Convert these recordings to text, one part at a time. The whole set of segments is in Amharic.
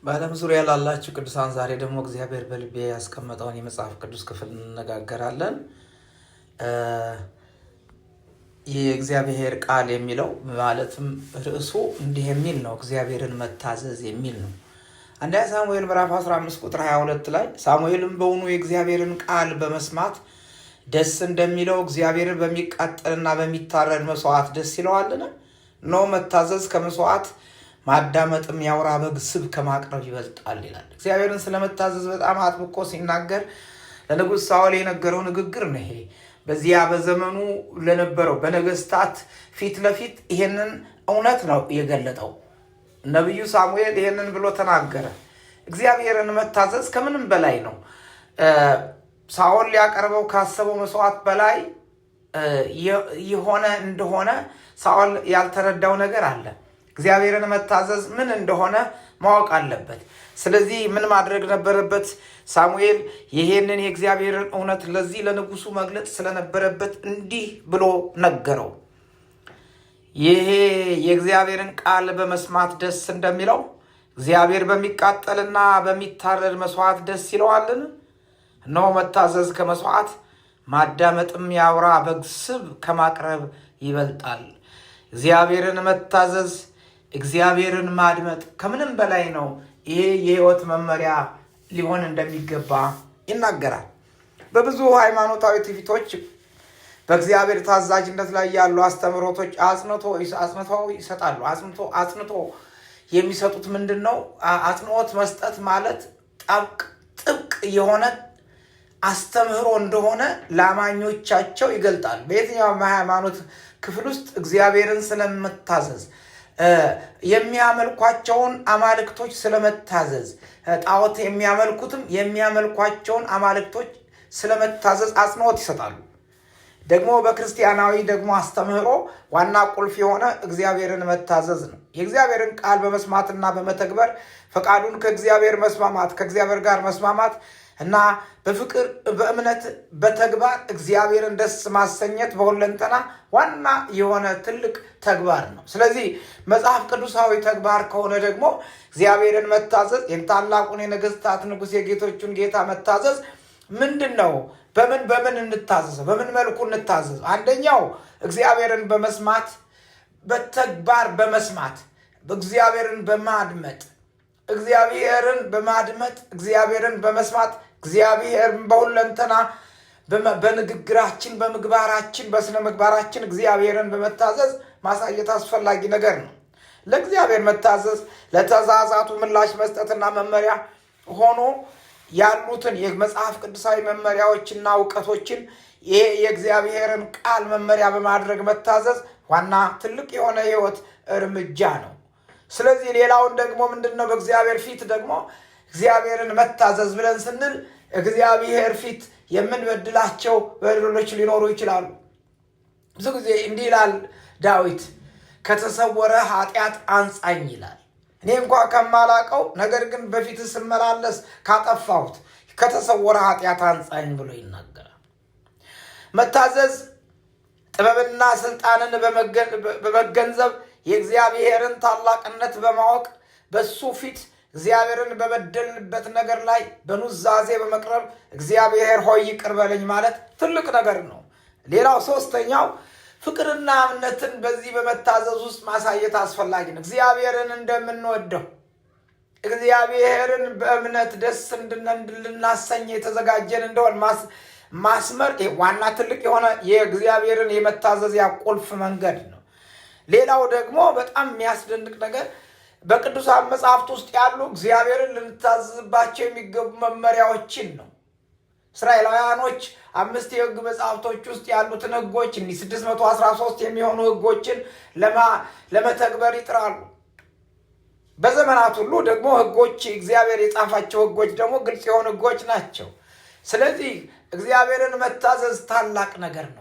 በዓለም ዙሪያ ላላችሁ ቅዱሳን ዛሬ ደግሞ እግዚአብሔር በልቤ ያስቀመጠውን የመጽሐፍ ቅዱስ ክፍል እንነጋገራለን። የእግዚአብሔር ቃል የሚለው ማለትም ርዕሱ እንዲህ የሚል ነው፣ እግዚአብሔርን መታዘዝ የሚል ነው። አንደኛ ሳሙኤል ምዕራፍ 15 ቁጥር 22 ላይ ሳሙኤልም በውኑ የእግዚአብሔርን ቃል በመስማት ደስ እንደሚለው እግዚአብሔርን በሚቃጠልና በሚታረድ መስዋዕት ደስ ይለዋልን? እነሆ መታዘዝ ከመስዋዕት ማዳመጥም የአውራ በግ ስብ ከማቅረብ ይበልጣል ይላል። እግዚአብሔርን ስለመታዘዝ በጣም አጥብቆ ሲናገር ለንጉሥ ሳኦል የነገረው ንግግር ነው ይሄ። በዚያ በዘመኑ ለነበረው በነገስታት ፊት ለፊት ይሄንን እውነት ነው የገለጠው። ነቢዩ ሳሙኤል ይሄንን ብሎ ተናገረ። እግዚአብሔርን መታዘዝ ከምንም በላይ ነው። ሳኦል ሊያቀርበው ካሰበው መስዋዕት በላይ የሆነ እንደሆነ ሳኦል ያልተረዳው ነገር አለ። እግዚአብሔርን መታዘዝ ምን እንደሆነ ማወቅ አለበት። ስለዚህ ምን ማድረግ ነበረበት? ሳሙኤል ይሄንን የእግዚአብሔርን እውነት ለዚህ ለንጉሱ መግለጽ ስለነበረበት እንዲህ ብሎ ነገረው። ይሄ የእግዚአብሔርን ቃል በመስማት ደስ እንደሚለው እግዚአብሔር በሚቃጠልና በሚታረድ መስዋዕት ደስ ይለዋልን? እነሆ መታዘዝ ከመስዋዕት ማዳመጥም የአውራ በግ ስብ ከማቅረብ ይበልጣል። እግዚአብሔርን መታዘዝ እግዚአብሔርን ማድመጥ ከምንም በላይ ነው። ይሄ የህይወት መመሪያ ሊሆን እንደሚገባ ይናገራል። በብዙ ሃይማኖታዊ ትውፊቶች በእግዚአብሔር ታዛዥነት ላይ ያሉ አስተምህሮቶች አጽንቶ ይሰጣሉ። አጽንቶ የሚሰጡት ምንድን ነው? አጽንኦት መስጠት ማለት ጥብቅ የሆነ አስተምህሮ እንደሆነ ለአማኞቻቸው ይገልጣል። በየትኛውም ሃይማኖት ክፍል ውስጥ እግዚአብሔርን ስለመታዘዝ የሚያመልኳቸውን አማልክቶች ስለመታዘዝ ጣዖት የሚያመልኩትም የሚያመልኳቸውን አማልክቶች ስለመታዘዝ አጽንኦት ይሰጣሉ። ደግሞ በክርስቲያናዊ ደግሞ አስተምህሮ ዋና ቁልፍ የሆነ እግዚአብሔርን መታዘዝ ነው። የእግዚአብሔርን ቃል በመስማትና በመተግበር ፈቃዱን ከእግዚአብሔር መስማማት ከእግዚአብሔር ጋር መስማማት እና በፍቅር በእምነት በተግባር እግዚአብሔርን ደስ ማሰኘት በሁለንተና ዋና የሆነ ትልቅ ተግባር ነው። ስለዚህ መጽሐፍ ቅዱሳዊ ተግባር ከሆነ ደግሞ እግዚአብሔርን መታዘዝ የታላቁን የነገስታት ንጉሥ የጌቶቹን ጌታ መታዘዝ ምንድን ነው? በምን በምን እንታዘዘው? በምን መልኩ እንታዘዘው? አንደኛው እግዚአብሔርን በመስማት በተግባር በመስማት እግዚአብሔርን በማድመጥ እግዚአብሔርን በማድመጥ እግዚአብሔርን በመስማት እግዚአብሔርን በሁለንተና በንግግራችን፣ በምግባራችን፣ በስነ ምግባራችን እግዚአብሔርን በመታዘዝ ማሳየት አስፈላጊ ነገር ነው። ለእግዚአብሔር መታዘዝ ለትእዛዛቱ ምላሽ መስጠትና መመሪያ ሆኖ ያሉትን የመጽሐፍ ቅዱሳዊ መመሪያዎችና እውቀቶችን ይሄ የእግዚአብሔርን ቃል መመሪያ በማድረግ መታዘዝ ዋና ትልቅ የሆነ የሕይወት እርምጃ ነው። ስለዚህ ሌላውን ደግሞ ምንድን ነው? በእግዚአብሔር ፊት ደግሞ እግዚአብሔርን መታዘዝ ብለን ስንል እግዚአብሔር ፊት የምንበድላቸው በደሎች ሊኖሩ ይችላሉ። ብዙ ጊዜ እንዲህ ይላል ዳዊት፣ ከተሰወረ ኃጢአት አንጻኝ ይላል። እኔ እንኳ ከማላቀው ነገር ግን በፊት ስመላለስ ካጠፋሁት ከተሰወረ ኃጢአት አንጻኝ ብሎ ይናገራል። መታዘዝ ጥበብና ስልጣንን በመገንዘብ የእግዚአብሔርን ታላቅነት በማወቅ በሱ ፊት እግዚአብሔርን በበደልንበት ነገር ላይ በኑዛዜ በመቅረብ እግዚአብሔር ሆይ ይቅር በለኝ ማለት ትልቅ ነገር ነው። ሌላው ሶስተኛው ፍቅርና እምነትን በዚህ በመታዘዝ ውስጥ ማሳየት አስፈላጊ ነው። እግዚአብሔርን እንደምንወደው እግዚአብሔርን በእምነት ደስ እንድናሰኝ የተዘጋጀን እንደሆን ማስመር ዋና ትልቅ የሆነ የእግዚአብሔርን የመታዘዚያ ቁልፍ መንገድ ነው። ሌላው ደግሞ በጣም የሚያስደንቅ ነገር በቅዱሳን መጽሐፍት ውስጥ ያሉ እግዚአብሔርን ልንታዘዝባቸው የሚገቡ መመሪያዎችን ነው። እስራኤላውያኖች 5 የሕግ መጽሐፍቶች ውስጥ ያሉትን ሕጎች እኒህ 613 የሚሆኑ ሕጎችን ለመተግበር ይጥራሉ። በዘመናት ሁሉ ደግሞ ሕጎች እግዚአብሔር የጻፋቸው ሕጎች ደግሞ ግልጽ የሆኑ ሕጎች ናቸው። ስለዚህ እግዚአብሔርን መታዘዝ ታላቅ ነገር ነው።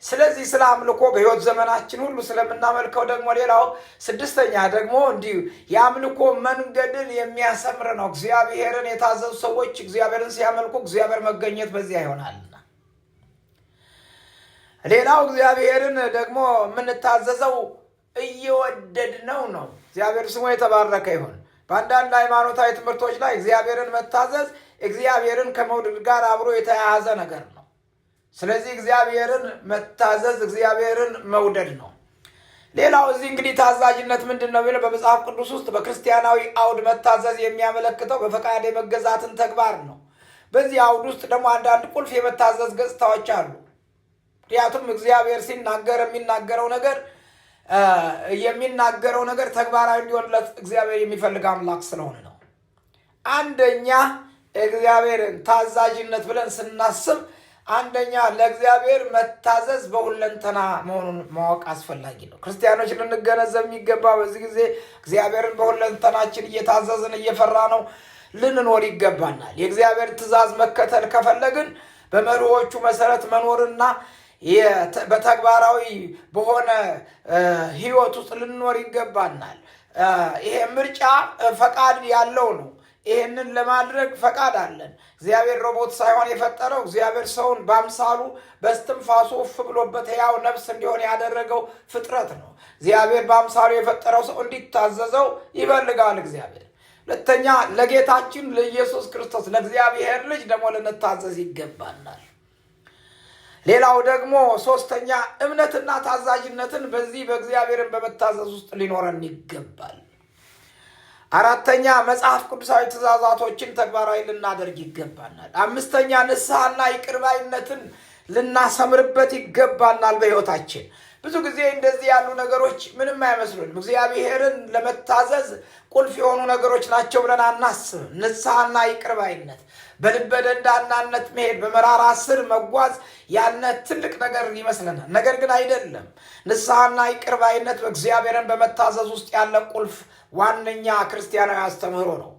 ስለዚህ ስለ አምልኮ በሕይወት ዘመናችን ሁሉ ስለምናመልከው ደግሞ ሌላው ስድስተኛ ደግሞ እንዲሁ የአምልኮ መንገድን የሚያሰምር ነው። እግዚአብሔርን የታዘዙ ሰዎች እግዚአብሔርን ሲያመልኩ እግዚአብሔር መገኘት በዚያ ይሆናልና። ሌላው እግዚአብሔርን ደግሞ የምንታዘዘው እየወደድነው ነው። እግዚአብሔር ስሙ የተባረከ ይሁን። በአንዳንድ ሃይማኖታዊ ትምህርቶች ላይ እግዚአብሔርን መታዘዝ እግዚአብሔርን ከመውደድ ጋር አብሮ የተያያዘ ነገር ነው። ስለዚህ እግዚአብሔርን መታዘዝ እግዚአብሔርን መውደድ ነው። ሌላው እዚህ እንግዲህ ታዛዥነት ምንድን ነው የሚለው በመጽሐፍ ቅዱስ ውስጥ በክርስቲያናዊ አውድ መታዘዝ የሚያመለክተው በፈቃድ የመገዛትን ተግባር ነው። በዚህ አውድ ውስጥ ደግሞ አንዳንድ ቁልፍ የመታዘዝ ገጽታዎች አሉ። ምክንያቱም እግዚአብሔር ሲናገር የሚናገረው ነገር ተግባራዊ እንዲሆንለት እግዚአብሔር የሚፈልግ አምላክ ስለሆነ ነው። አንደኛ እግዚአብሔርን ታዛዥነት ብለን ስናስብ አንደኛ ለእግዚአብሔር መታዘዝ በሁለንተና መሆኑን ማወቅ አስፈላጊ ነው። ክርስቲያኖች ልንገነዘብ የሚገባ በዚህ ጊዜ እግዚአብሔርን በሁለንተናችን እየታዘዝን እየፈራነው ልንኖር ይገባናል። የእግዚአብሔር ትእዛዝ መከተል ከፈለግን በመርሆቹ መሰረት መኖርና በተግባራዊ በሆነ ሕይወት ውስጥ ልንኖር ይገባናል። ይሄ ምርጫ ፈቃድ ያለው ነው። ይህንን ለማድረግ ፈቃድ አለን። እግዚአብሔር ሮቦት ሳይሆን የፈጠረው እግዚአብሔር ሰውን በአምሳሉ በስትንፋሱ እፍ ብሎበት ሕያው ነፍስ እንዲሆን ያደረገው ፍጥረት ነው። እግዚአብሔር በአምሳሉ የፈጠረው ሰው እንዲታዘዘው ይፈልጋል እግዚአብሔር። ሁለተኛ ለጌታችን ለኢየሱስ ክርስቶስ ለእግዚአብሔር ልጅ ደግሞ ልንታዘዝ ይገባናል። ሌላው ደግሞ ሶስተኛ እምነትና ታዛዥነትን በዚህ በእግዚአብሔርን በመታዘዝ ውስጥ ሊኖረን ይገባል። አራተኛ መጽሐፍ ቅዱሳዊ ትእዛዛቶችን ተግባራዊ ልናደርግ ይገባናል። አምስተኛ ንስሐና ይቅርባይነትን ልናሰምርበት ይገባናል በሕይወታችን። ብዙ ጊዜ እንደዚህ ያሉ ነገሮች ምንም አይመስሉንም። እግዚአብሔርን ለመታዘዝ ቁልፍ የሆኑ ነገሮች ናቸው ብለን አናስብም። ንስሐና ይቅርባይነት፣ በልበ ደንዳናነት መሄድ፣ በመራራ ስር መጓዝ ያነ ትልቅ ነገር ይመስለናል። ነገር ግን አይደለም። ንስሐና ይቅርባይነት በእግዚአብሔርን በመታዘዝ ውስጥ ያለ ቁልፍ ዋነኛ ክርስቲያናዊ አስተምህሮ ነው።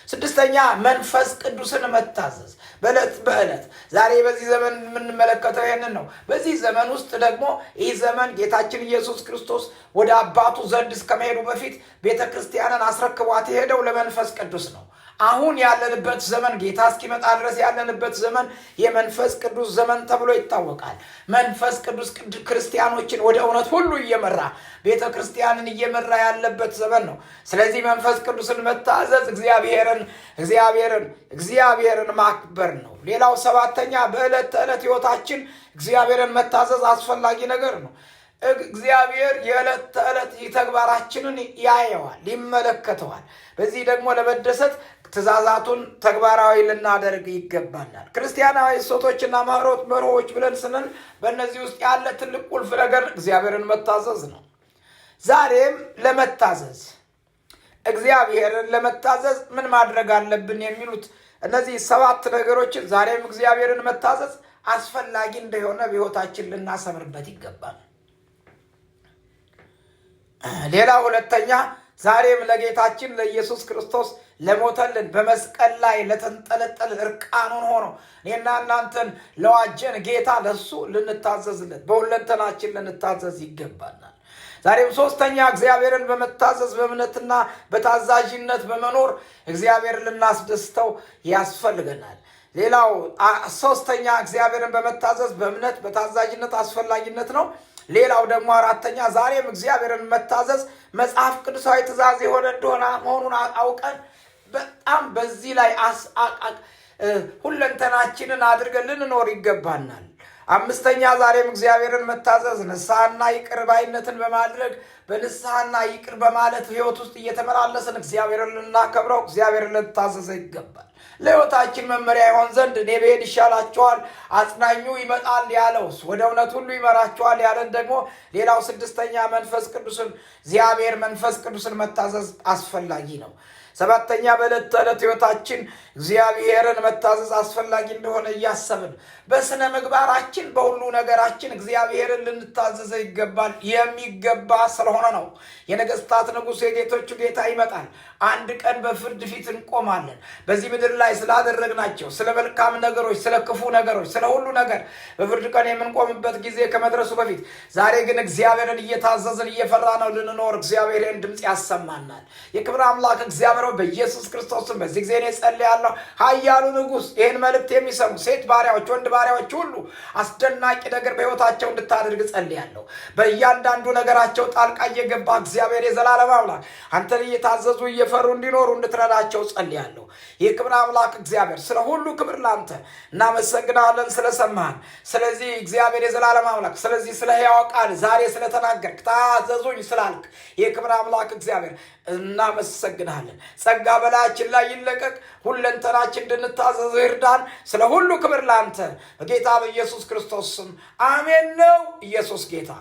ስድስተኛ መንፈስ ቅዱስን መታዘዝ በዕለት በዕለት ዛሬ በዚህ ዘመን የምንመለከተው ይህንን ነው። በዚህ ዘመን ውስጥ ደግሞ ይህ ዘመን ጌታችን ኢየሱስ ክርስቶስ ወደ አባቱ ዘንድ እስከመሄዱ በፊት ቤተ ክርስቲያንን አስረክቧት የሄደው ለመንፈስ ቅዱስ ነው። አሁን ያለንበት ዘመን ጌታ እስኪመጣ ድረስ ያለንበት ዘመን የመንፈስ ቅዱስ ዘመን ተብሎ ይታወቃል። መንፈስ ቅዱስ ክርስቲያኖችን ወደ እውነት ሁሉ እየመራ ቤተ ክርስቲያንን እየመራ ያለበት ዘመን ነው። ስለዚህ መንፈስ ቅዱስን መታዘዝ እግዚአብሔርን እግዚአብሔርን እግዚአብሔርን ማክበር ነው። ሌላው ሰባተኛ በዕለት ተዕለት ሕይወታችን እግዚአብሔርን መታዘዝ አስፈላጊ ነገር ነው። እግዚአብሔር የዕለት ተዕለት ተግባራችንን ያየዋል፣ ይመለከተዋል። በዚህ ደግሞ ለመደሰት ትእዛዛቱን ተግባራዊ ልናደርግ ይገባናል። ክርስቲያናዊ እሴቶችና መርሆች ብለን ስንል በእነዚህ ውስጥ ያለ ትልቅ ቁልፍ ነገር እግዚአብሔርን መታዘዝ ነው። ዛሬም ለመታዘዝ እግዚአብሔርን ለመታዘዝ ምን ማድረግ አለብን የሚሉት እነዚህ ሰባት ነገሮችን ዛሬም እግዚአብሔርን መታዘዝ አስፈላጊ እንደሆነ በሕይወታችን ልናሰምርበት ይገባል። ሌላ ሁለተኛ ዛሬም ለጌታችን ለኢየሱስ ክርስቶስ ለሞተልን በመስቀል ላይ ለተንጠለጠልን እርቃኑን ሆኖ እኔና እናንተን ለዋጀን ጌታ ለሱ ልንታዘዝለት በሁለንተናችን ልንታዘዝ ይገባናል። ዛሬም ሶስተኛ እግዚአብሔርን በመታዘዝ በእምነትና በታዛዥነት በመኖር እግዚአብሔርን ልናስደስተው ያስፈልገናል። ሌላው ሶስተኛ እግዚአብሔርን በመታዘዝ በእምነት በታዛዥነት አስፈላጊነት ነው። ሌላው ደግሞ አራተኛ ዛሬም እግዚአብሔርን መታዘዝ መጽሐፍ ቅዱሳዊ ትእዛዝ የሆነ እንደሆነ መሆኑን አውቀን በጣም በዚህ ላይ ሁለንተናችንን አድርገን ልንኖር ይገባናል። አምስተኛ ዛሬም እግዚአብሔርን መታዘዝ ንስሐና ይቅር ባይነትን በማድረግ በንስሐና ይቅር በማለት ሕይወት ውስጥ እየተመላለስን እግዚአብሔርን ልናከብረው እግዚአብሔርን ልንታዘዘ ይገባል። ለሕይወታችን መመሪያ ይሆን ዘንድ እኔ ብሄድ ይሻላችኋል፣ አጽናኙ ይመጣል ያለው ወደ እውነት ሁሉ ይመራችኋል ያለን ደግሞ ሌላው ስድስተኛ መንፈስ ቅዱስን እግዚአብሔር መንፈስ ቅዱስን መታዘዝ አስፈላጊ ነው። ሰባተኛ በዕለት ተዕለት ሕይወታችን እግዚአብሔርን መታዘዝ አስፈላጊ እንደሆነ እያሰብን በስነ ምግባራችን በሁሉ ነገራችን እግዚአብሔርን ልንታዘዘ ይገባል። የሚገባ ስለሆነ ነው። የነገስታት ንጉሥ የጌቶቹ ጌታ ይመጣል። አንድ ቀን በፍርድ ፊት እንቆማለን። በዚህ ምድር ላይ ስላደረግናቸው ስለ መልካም ነገሮች፣ ስለ ክፉ ነገሮች፣ ስለ ሁሉ ነገር በፍርድ ቀን የምንቆምበት ጊዜ ከመድረሱ በፊት ዛሬ ግን እግዚአብሔርን እየታዘዝን እየፈራ ነው ልንኖር እግዚአብሔርን ድምፅ ያሰማናል። የክብር አምላክ እግዚአብሔር በኢየሱስ ክርስቶስም በዚህ ጊዜ እኔ ጸልያለሁ። ኃያሉ ንጉሥ ይህን መልእክት የሚሰሙ ሴት ባሪያዎች፣ ወንድ ባሪያዎች ሁሉ አስደናቂ ነገር በሕይወታቸው እንድታደርግ ጸልያለሁ። በእያንዳንዱ ነገራቸው ጣልቃ እየገባ እግዚአብሔር የዘላለም አምላክ አንተን እየታዘዙ እየፈሩ እየፈሩ እንዲኖሩ እንድትረዳቸው ጸልያለሁ። የክብር አምላክ እግዚአብሔር ስለ ሁሉ ክብር ላንተ እናመሰግናለን፣ ስለሰማህን። ስለዚህ እግዚአብሔር የዘላለም አምላክ ስለዚህ ስለ ሕያው ቃል ዛሬ ስለተናገርክ ታዘዙኝ ስላልክ የክብር አምላክ እግዚአብሔር እናመሰግናለን። ጸጋ በላያችን ላይ ይለቀቅ። ሁለንተናችን እንድንታዘዝ ይርዳን። ስለ ሁሉ ክብር ላንተ በጌታ በኢየሱስ ክርስቶስ ስም አሜን። ነው ኢየሱስ ጌታ።